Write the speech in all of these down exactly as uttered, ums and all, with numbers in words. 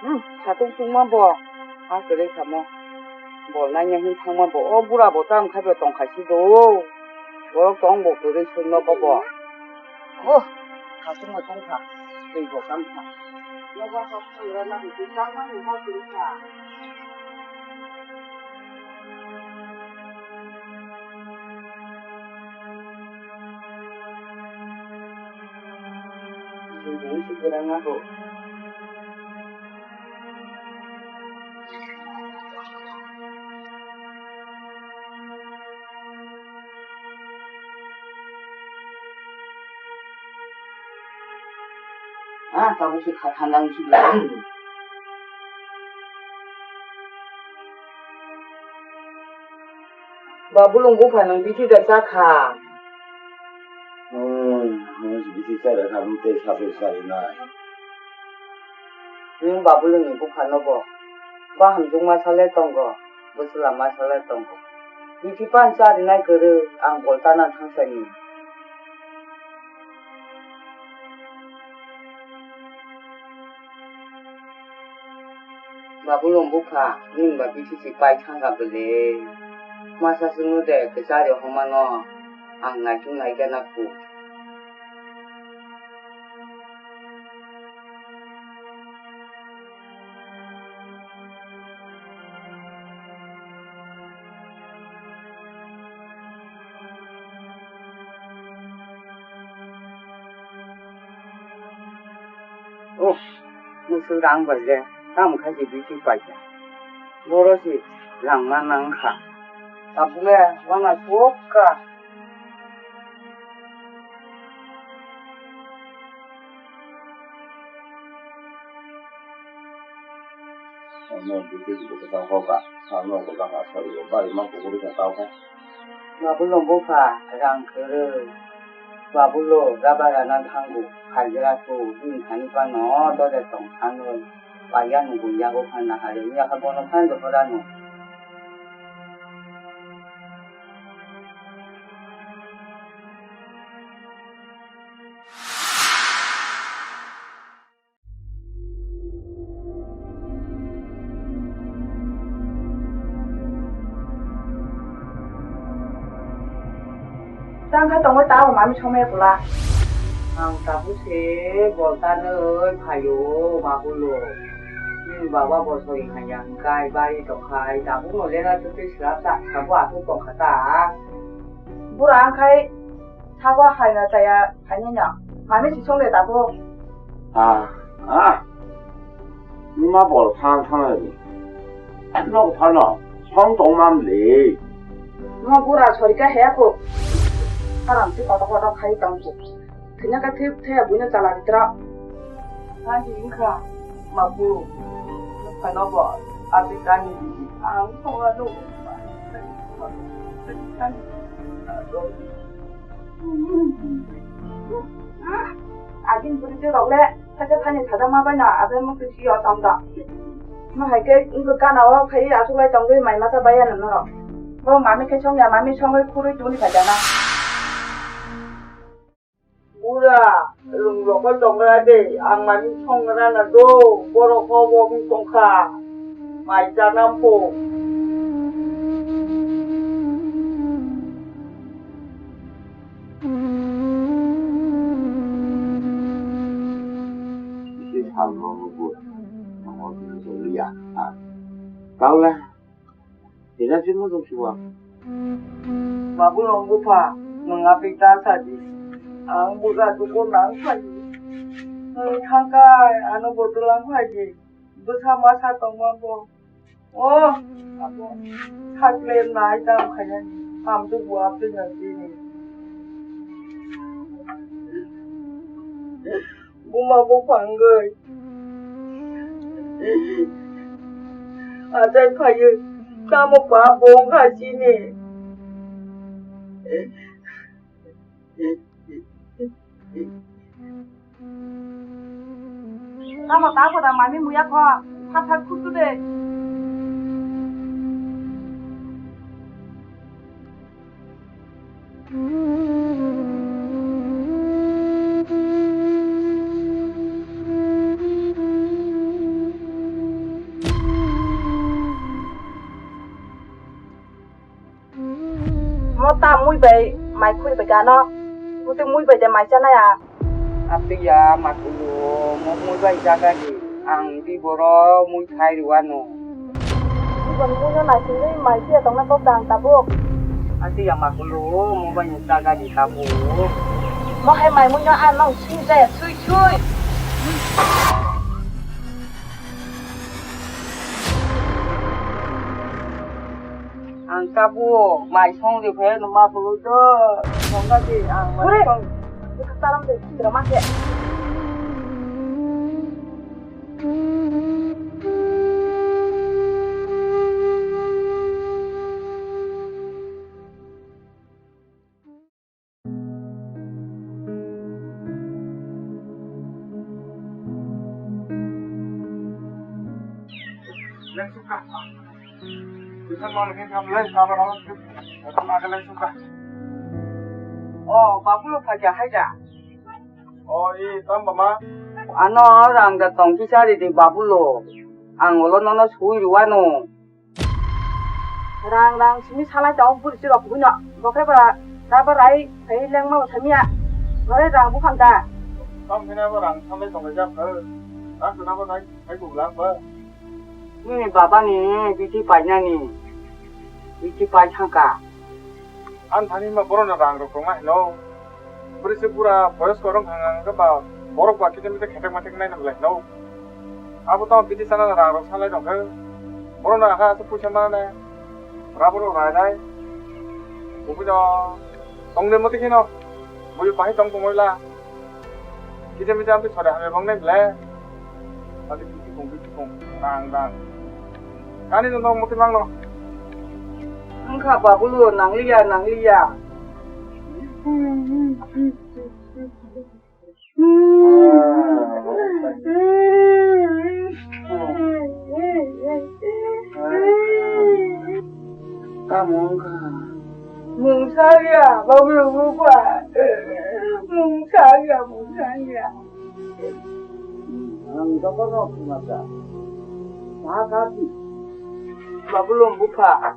Hmm, satung tungma bo. Ha kwrwi samo. Bol naina hin thangma bo. O bura bo tam khai bo tong khai si do. Borok tong bo kwrwi sung no bo bo. Oh, satung ma tong kha. Twi bo kam kha. Nogo hok sangra na bi tang ma ni ha kwrwi kha. Ah, tabuk se kha thandang si. Babulung bupha nwng bithi da cha kha. Hmm, nwng se bithi cha da kha, nwng tei sasu sari nai. Nwng Babulungni bupha no bo bahamjwk ma sale tongo, bwswla ma sale tongo. Bithi pan cha rinai kwrwi ang bolta nang thangsa ni. Babulung bupha, nini ba bithi si pai thangkha bwle. Masa chwngno de kwchari homano ang naitung naikha na khu. Uff, musu rang bai le, tamo khai se bithi paikha. Boro se rang ma nang kha. Tabuk le wana sok kha. Ano dike dike khe tang kha, ano kwbangma sari o bari ma kuphuru khe tang kha. Babulo bupha rang kwrwi. Babulo gabara na thango, phaijra kho, bini thani phano dole tong thanwi. Paiya no buiya o phan nahari, yakha bono phan do phorano. Tang kha tongwi ta bo mami somaya pula. Ang tabuk se bolta nwi phaio, babulo. Nini baba bo sori hanya hwnkhe bari tongkhai, tabuk no lena twi slap sa, sabo aswk tongkha ta. Bura wngkhai sabo haina chaya. Khainai no, mami si song de tabuk. Ah, ah. Nima bol phang phang ni. Nok phano song tong mam le. Mo bura sorika he ko. Aram si koto koto khai tong ko. Thina ka thip the buino chala ditra. Ani wngkha ma bu. Phano bo abi kani. Ang thong anu. Agin bwrwi twi rok le khaisa thani sajak ma bai na abe mukti si o tong da. Ma hai khe wngkha gana o khai aswk lai tongwi mai masa bai ya norok. Bo mami khe song ya, mami songwi khurui tuni phaijana. Bura, rwng rokol tongra de, ang mani songra na do, borok o bo wng tongkha, mai chanam po. Isi sal rok bo, ang o bini joliya, ha. Kaula. Hina si mo dong siwa. Babu long bupha, nwng apik ta sa di. Ang buka dukur nang phai di. Nwng thangkai, ano botulang phai di. Bwsa masa tongma bo. O, abo. Sakle nai tam khaya. Am tu bu apik nang di ni. Buma buphang gwi. Achai phaiwi tamo pap bo wngkha chini. Tamo ta khoda mami muya kho, thar thar khusu de. Bai mai khuri bai gano. Muti mui bai de mai chanaya. Atiya makulo, mo mui bai jaga di. Ang di boro mui khai ruwano. Ibon mui no naisingwi mai siya tongna kok dang tabuk. Atiya makulo, mo bai jaga di tabuk. Mo hai mai mui no ang nong sing jaya sui sui. Ang tabuk mai song di phai no ma bulu do. Song na di ang mai song. Ure. Taram de sira ma ke. O, Babulo phaikha hai da? O, i, tamo mama? Ano rang da tong kisa ridi Babulo. Ang ulo nono sui rwano. Rang rang simi salai tong bwrwi chwrok bwino. Bokhe ba da ba rai phai lengma bo samia. Bore rang buphang da. Tamo phina bo rang salai tong jak kha. Rang khna bo nai phai buglang ba. Nini baba ni biti painani. Biti pai thangka. Ang thani ma borok no rang rok tongma hino. Bwrwi se bura boyosko rok hang hang khe ba borok ba kisa misa khetek matek naina belai hino. Abo tamo biti sana rang rok salai rok khe borok no akha aswk puisa mana nai. Rabo rok rai nai. Bubui no tong de mati kheno. Bui bahai tong tongoi la. Kisa misa amtwi sori hamya bang nai ble. Tadi kisi kong kisi kong dang dang. Kani no nong muti mang no. Wngkha Babulo nangliya nangliya. Tamo wngkha? Mungsa ya, Babulo bupha. Mungsa ya, mungsa ya. Ang jotono khna kha. Ma kha si? Babulo bupha.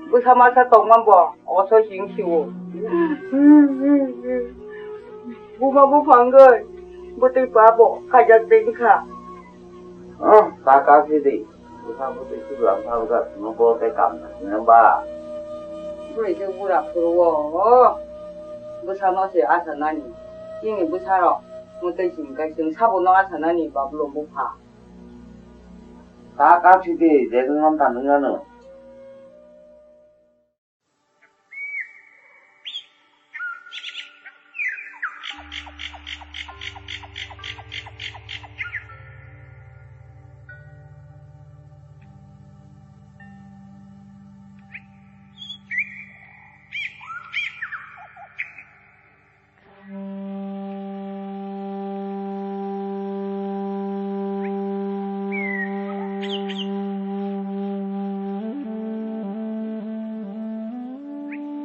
Bwsa masa tongma bo oso sing siwo. Buma bupha wngwi bwtwi pa bo khaijak twi wngkha. Oh, ta kha si di. Bwsa bwtwi sibla wngkha wngkha, no bo tei kam nang ba. Bwrwi khe bura phuru o. Bwsa no se asa nani. Chini bwsa rok mwtwi sing kai chwng sabo no asa nani Babulo bupha. Ta kha si di, je wng manta nung ano.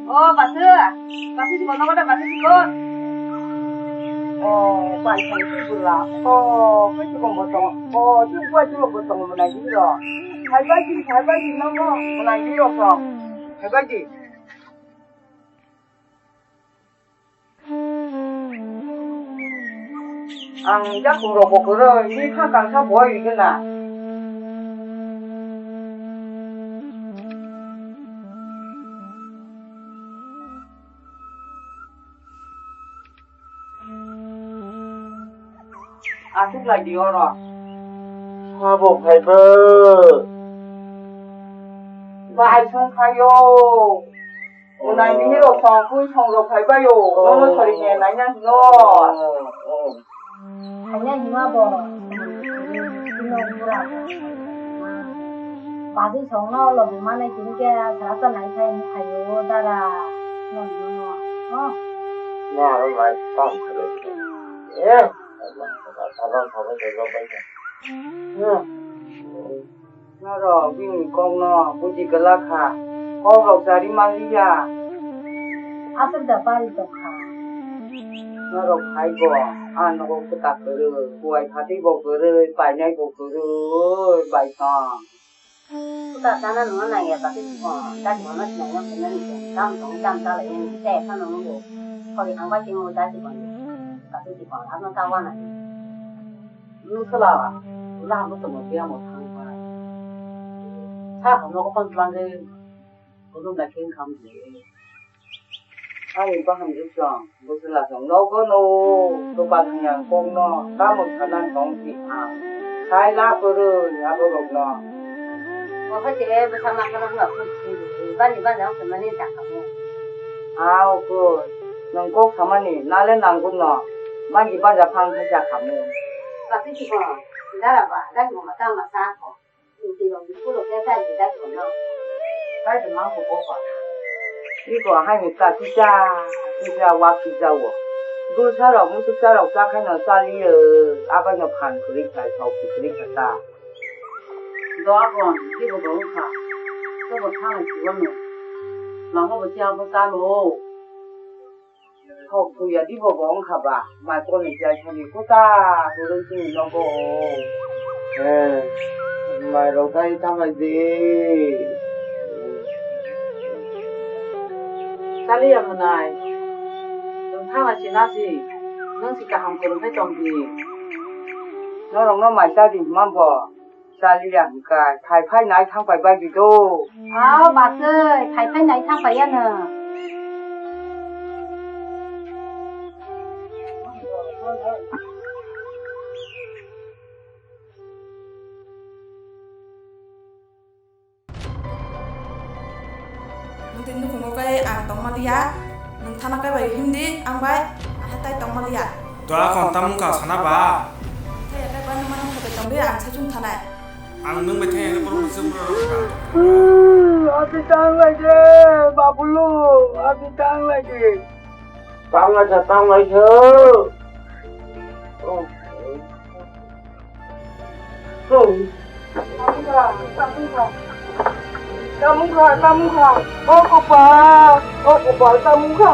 O, basi, basi sikon, nogo da basi sikon. O, bai thang si bula. O, koi sikon botong. O, si buai sikon botong mona giro. Hai bai giri, hai bai giri nogo mona giro kong. Hai bai giri. Ang yakhungrokbo kwrwi, bini phang kangsa bo oi rwgwna. Aswk lai di oro. Sabo phaiba. Bahai song phaio. Unai nini rok song kui song rok phaibaio. Nono sori ne naina hino. Khaina hima bo. Bino bura. Badi song no logi mane kini ke sara ta nai khai ni khaio dara. No no no. Oh. Na ro lai kam khaio. Eh. Norok bini kokno buji glak kha, kokrok chari man liya. Aswk da bari tong kha. Norok phai bo, a nogo kwtak kwrwi, kuwai phatwi bo kwrwi, painai bo kwrwi, bai tong. Kuta chana nungna nangya, kati chikon, dati bono sinai yang sinai ni, kam tong kam chala yang, tei sa nung bo, kori hangba chimo dati bono, kati chikon, ano ta wana. Nung sala, la mo tomo biya mo thang bai. Sa ko mo ko pon tlang ge, ko nung da king kam je. Ani baham jisong, bwswla song nogo no, dokan hwnyan kokno, tamo sanan tong si ang. Sai la kwrwi aborokno. Oho se bwsa ma khana hwnba phung si bani bani ang samani ta khamu. Ao koi, nwng kok samani nale nangkukno, manji banja phang khaisa khamu. Kasi si ko, dara ba, dasi mo ma tang ma sa ko. Twi rok ni puro khe chai rijak bono. Chai de mang bo boba. Iko haino ta kisa, kisa wa kisa wo. Dulsa rok musuksa rok cha khaino chaliyo, abaino phan kwrwi khai, thok kwrwi kha ta. Do akon, dibo bo wngkha. Sobo thani siwano. Lama bo cha bo chalo. Thok thuya dibo bo wngkha ba, mai koni jai thani kuta hurung chini nogo. Eh, mai rok dai ta bai di. Chaliya mwnai, nwng thangna si nasi, nwng si kaham kwrwngkhe tong di. Norokno mai cha di hwnma bo. Chaliya hwnkha, phai phai nai thang pai bai di do. Ao, bachai, phai phai nai thang pai ya no. Nwng tini nukhungo khe ang tongma liya, nwng thana khe bai himdi ang bai, ang hai tai tongma liya. Doa kon tamung ka sana ba? Thaya khe bai nwng mani mokhe bai tongdi, ang sai chwng thanai. Ang nwng bai thaya khe borok se borok rok ka. Abi tang lai de, babulu, abi tang lai de. Tang lai sa, tang lai sa. Oh. Tamungkha, tamungkha. Tamungkha, tamungkha. O kopal, o kopal, tamungkha.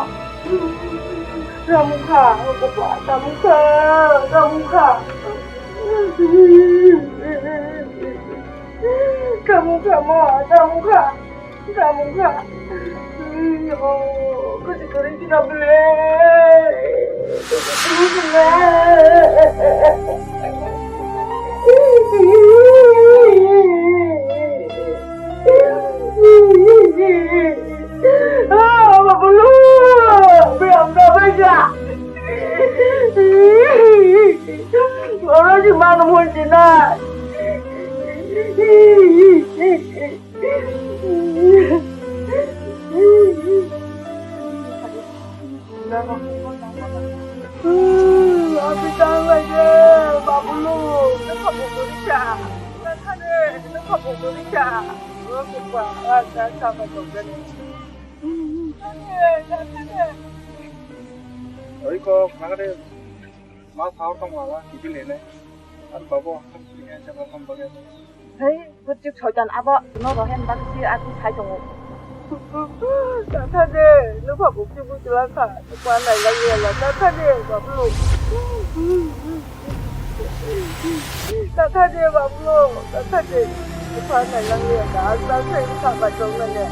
Tamungkha, o kopal, tamungkha, tamungkha. Tamungkha, ma, tamungkha. Kamu ka. Yo, kau cakap itu nak boleh. Ah, mabulu. Biar kau baca. Orang cuma nunggu cina. Abi tang lai de, babulu, nokha bukuri cha. Nathane, nokha bukuri cha. O kupa, a cha cha ma tong gani. Nathane, nathane. Oi ko, khagade. Ma sao tong mala, kibi lene. Ar babo, ang sini aja makan bagai. Hei, kucuk soitan abo, no rohen bak si aku sai tongo. Tata de, no pha bukti bukti la kha, pa nai la ya la, tata de, bablu. Tata de, bablu, tata de. Pa nai la ya la, ta sai ka ba tong na ne.